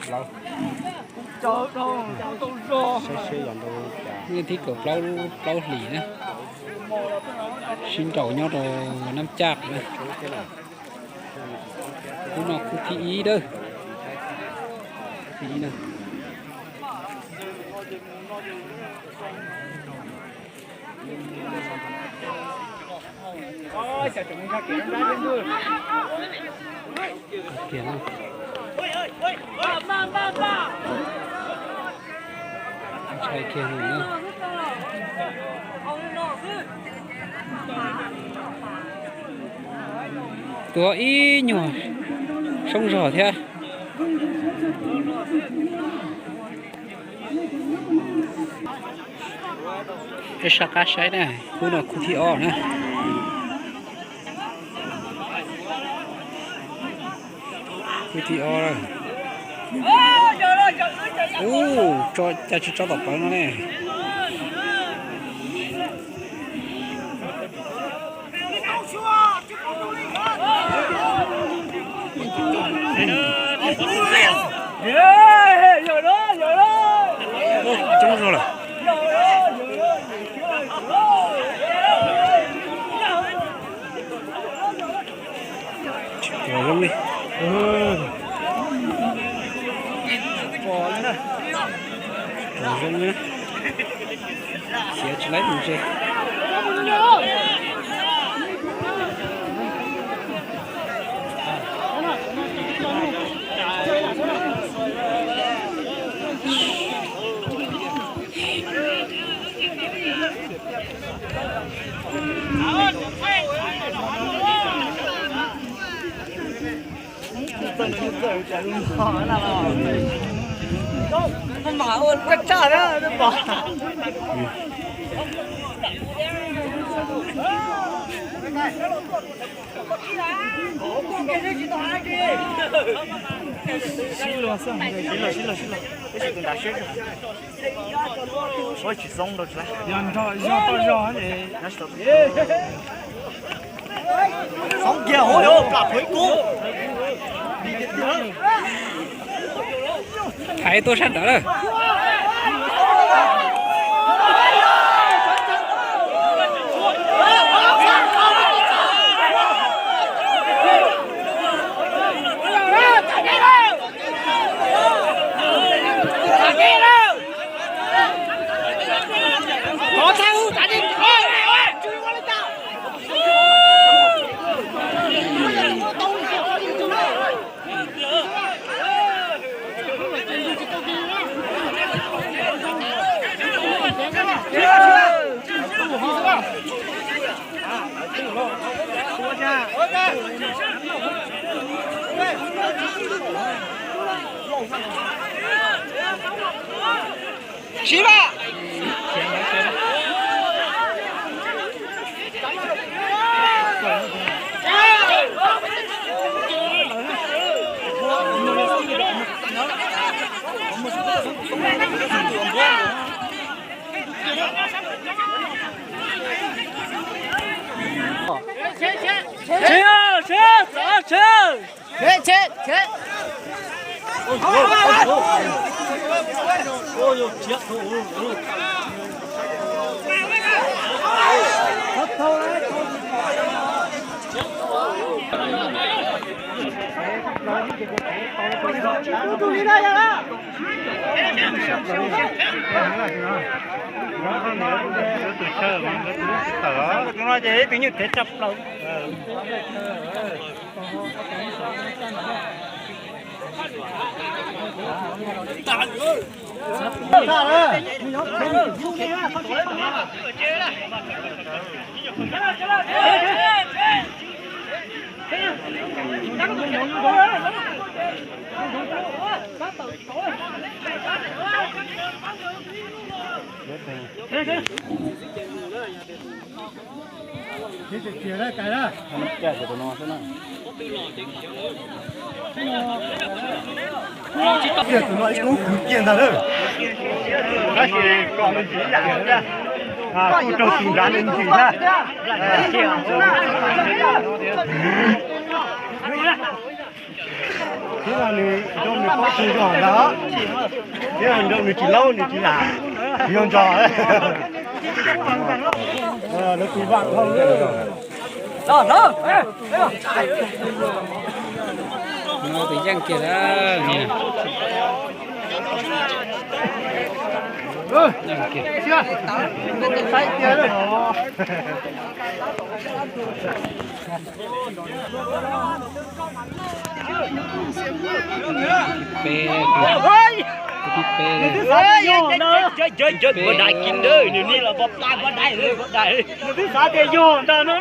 Plaub. Saib seb yog ntau cas. Leej thib kaum plaub lub plaub hlis na. Sib nraus nyob rau Nab Caj na. Khub no khub thib ib dawb. Thib ib na. Kiag na. Ntshai kiag no na. Tuav ib nyuag soob zog thiab. Peb sab qab saib na, khub no khub thib ob na. Khub thib ob. Ub, tso cas tsis tso tom plawv no ne. Coob zog lawm. Tsis pom zoo li. Tsis pom zoo li. Khiav tsis laib mus ze. Sib luag xwb, sib luag, sib luag, sib luag. Tab sis tus nrad siab zog. Ua tsis zoo rau tsis laib. Yog nrog, yog tau zog ces. Xob kiag hauv, plam phuav ib kub. Thaiv tuaj sab nrawm lawm. Siv mas. Tus no ces ib tug nyuj thev tshaj plaws. Tus no ib koob kwv kiag ntag lawm. Tab sis kom nws ntxiv yam thiab, kuj raug tus nrad nws ntxim thiab. Thiab nws nrau nws paub tsis yog ntag, thiab nrau nws tsis laub nws tsis lam yog ntog. Lawv tus vam hau. Tus yeej kiag lawm. Nws twb xav tias yog ntag no.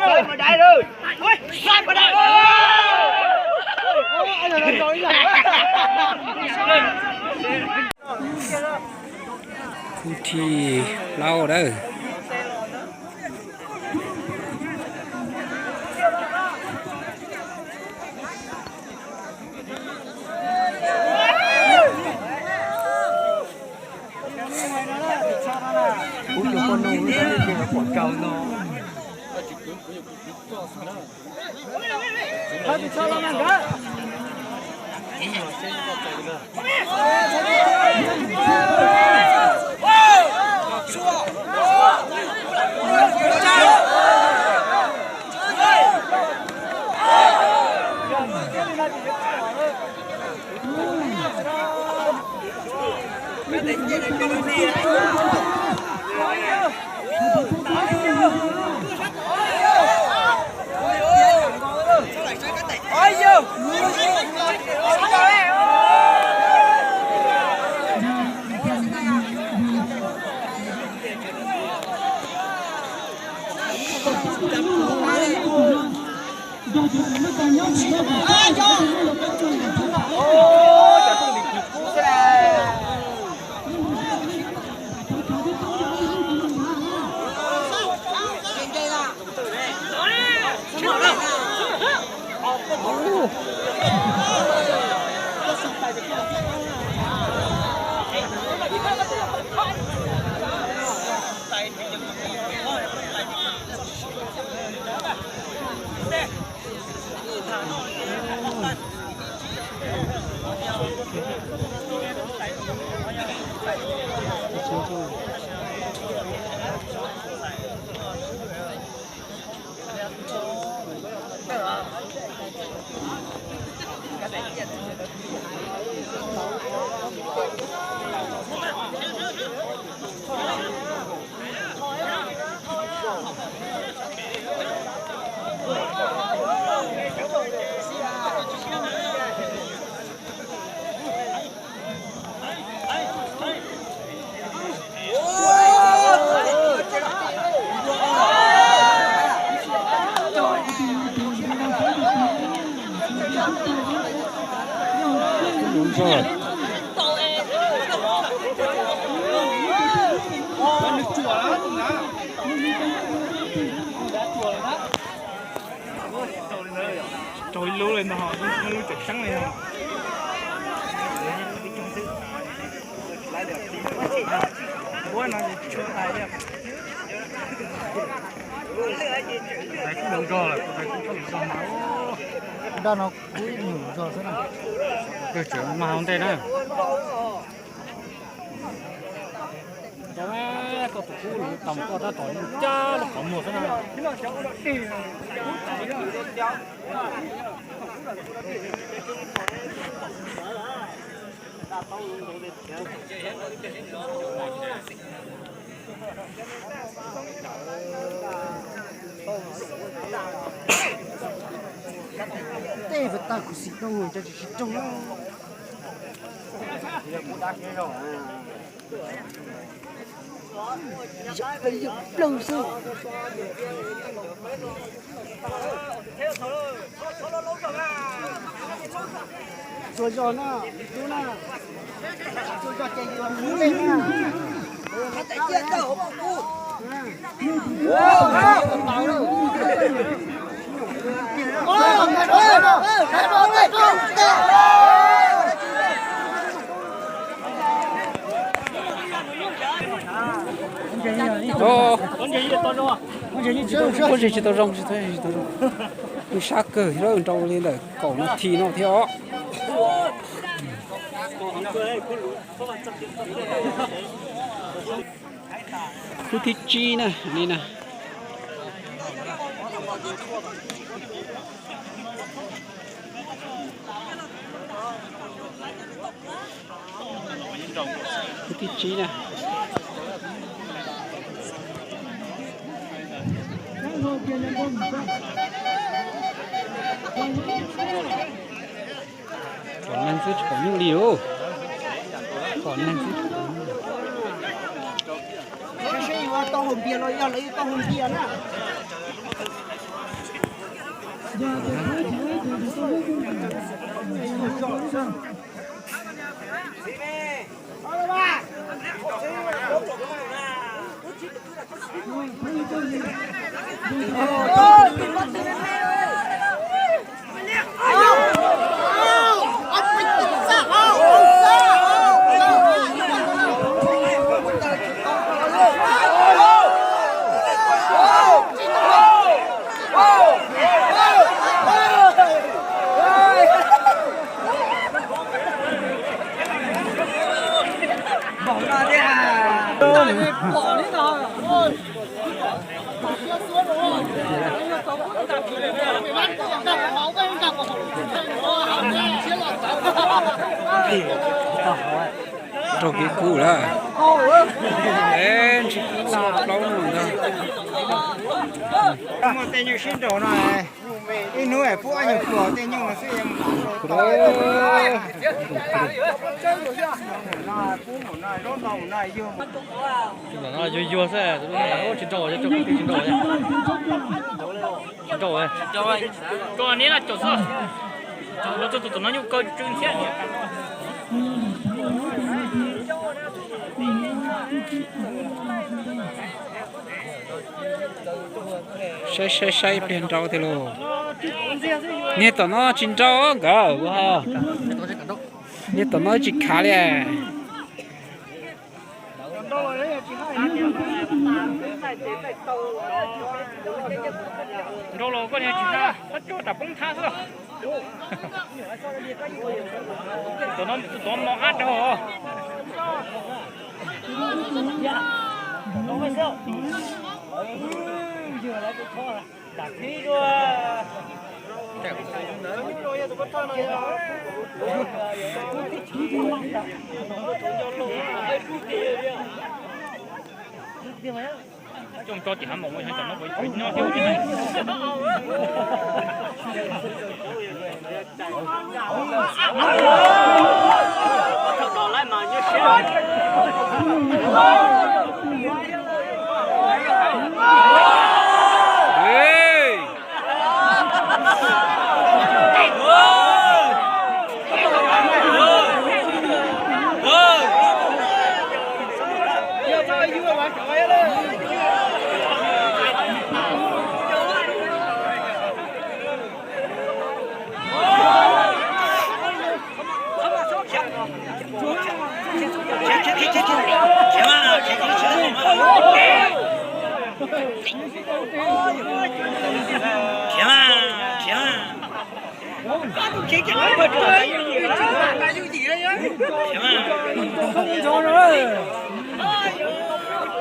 Thib laub dawb. Rau ib lub li ntag, lub tseem tseeb li. Npuab no tsis tshua hais li. Kuv mus zog lawm, kuv mus zog mas. Kuv daj no kuv ib nyuag zog xwb na. Kawg tseem mag hauv ntej na. Koj tus kub los tau koj tab tom cab lub qhov muag xwb na. Tej pes tag kuv xim rooj cov tsis tsis rooj na. Yog peb yog plaws xwb. Tsuas zog na, tub na. Tsuas zog ces yuav mus lej na. Pob zeb tsis tau zoo, pob zeb tsis tau zoo. Nws sab kawg thiab, nrau li ntawm kaum nas this no thiab os. Khub thib tsib na, li na. Khub thib tsib na. Pom neeg xwb tsis pom nyuj li os. Pom neeg xwb tsis pom nyuj. Saib seb yuav tau haus npias los yog lawv yuav tau haus npias na. Raug kev kub lawm. Ntsib kub txhua plaub no ntag. Muaj tej nyuj sib nraus no, ib hnub pub ob nyuag pluas tej nyuj no xwb. Yuag yuag xwb, tsis nraus, tsis nraus, tsis nraus. Tsis nraus, tso niam no caum xwb. Los txog tus no nyuj kaw tsw ntxhiab. Saib saib saib pliag nrau tiag lauj. Niag tom no tsis nrau nkawd. Niag tom no tsis khav li. Nrau los koj niag tsis thab, thab tsuag tam poob thab xwb. Tom no, tom no ab rau. Coj tso tim hav maum, cov no puas nyob thiab.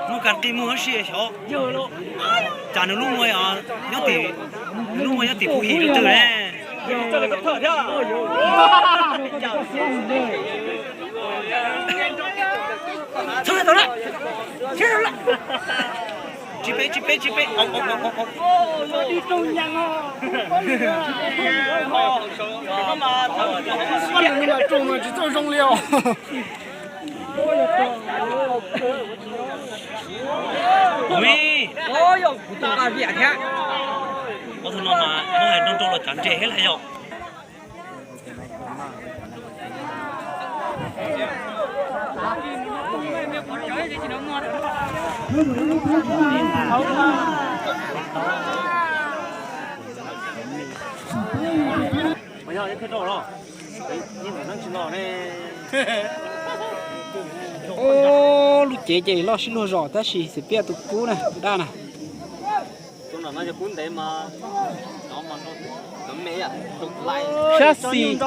Muaj kas qi muag si xyov. Cas nws lub muag nyob tim, nws lub muag nyob tim phuv him rau twg ne. Tsis peb, tsis peb, tsis peb. Tsis txawj zoo li os. Kuv, kuv tus nqa viam thiab. Ob tug no mas muab hais nrau nrau los cov nres thiab lawm yom. Lub cev ces loj sib luag zos tab sis Xwm Piaj tus kub na, tus daj na. Sab xis,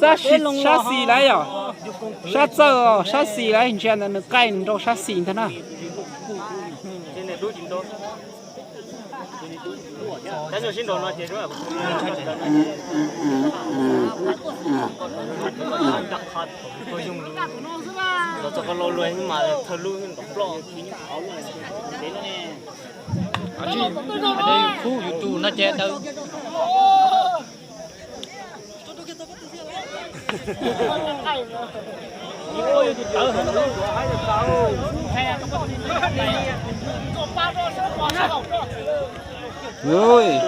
sab xis lawm yom? Sab txawj, sab xis lawm, ntsia ntawm nws qaij nws nrau sab xis ntag na. Khub YouTube no ces daw.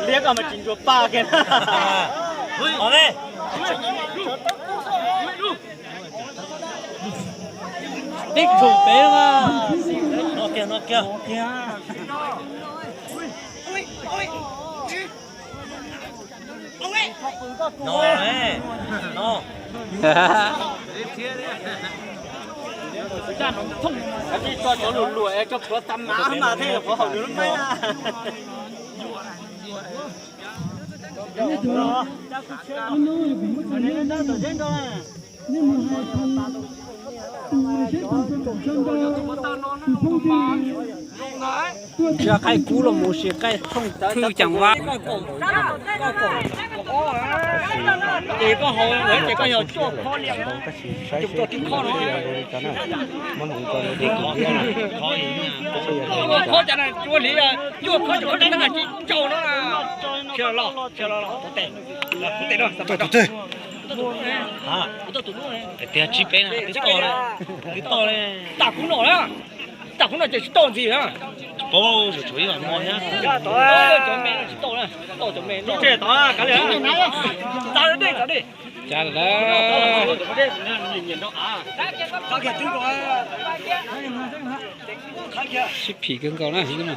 Liab ko mas tsis ntsuas pa kiag. Tib tshum pem mas. No kiag, no kiag. No, no. Tso cov luam luam es cov plhuav tas mav mas thiaj yuav qhuav haum nws lub maib na. Ntsia qaij kub los mus sis qaij thooj thwj ceem vab. Ces koj haus lawm ces koj yog cuaj khob liam, cuaj tib khob no. Muab hloov rau lawv tus thiab na. Cuaj khob cas na, cuaj hliv, cuaj khob cuaj khob tsis tau no na. Sawv los, sawv los, tus tes, tus tes no, tus tes. Hais tias tsib peb na, twb tau, twb tau li. Tam kuv no na, tam kuv no ces tsis tau ntxiv na. Tsis paub, tshuav ib los no thiab. Cov me no tsis tau na, tau cov me no. Tsis tau kav liam, txav dej, txav dej. Cas lawm. Sib phim kawg nkaus na.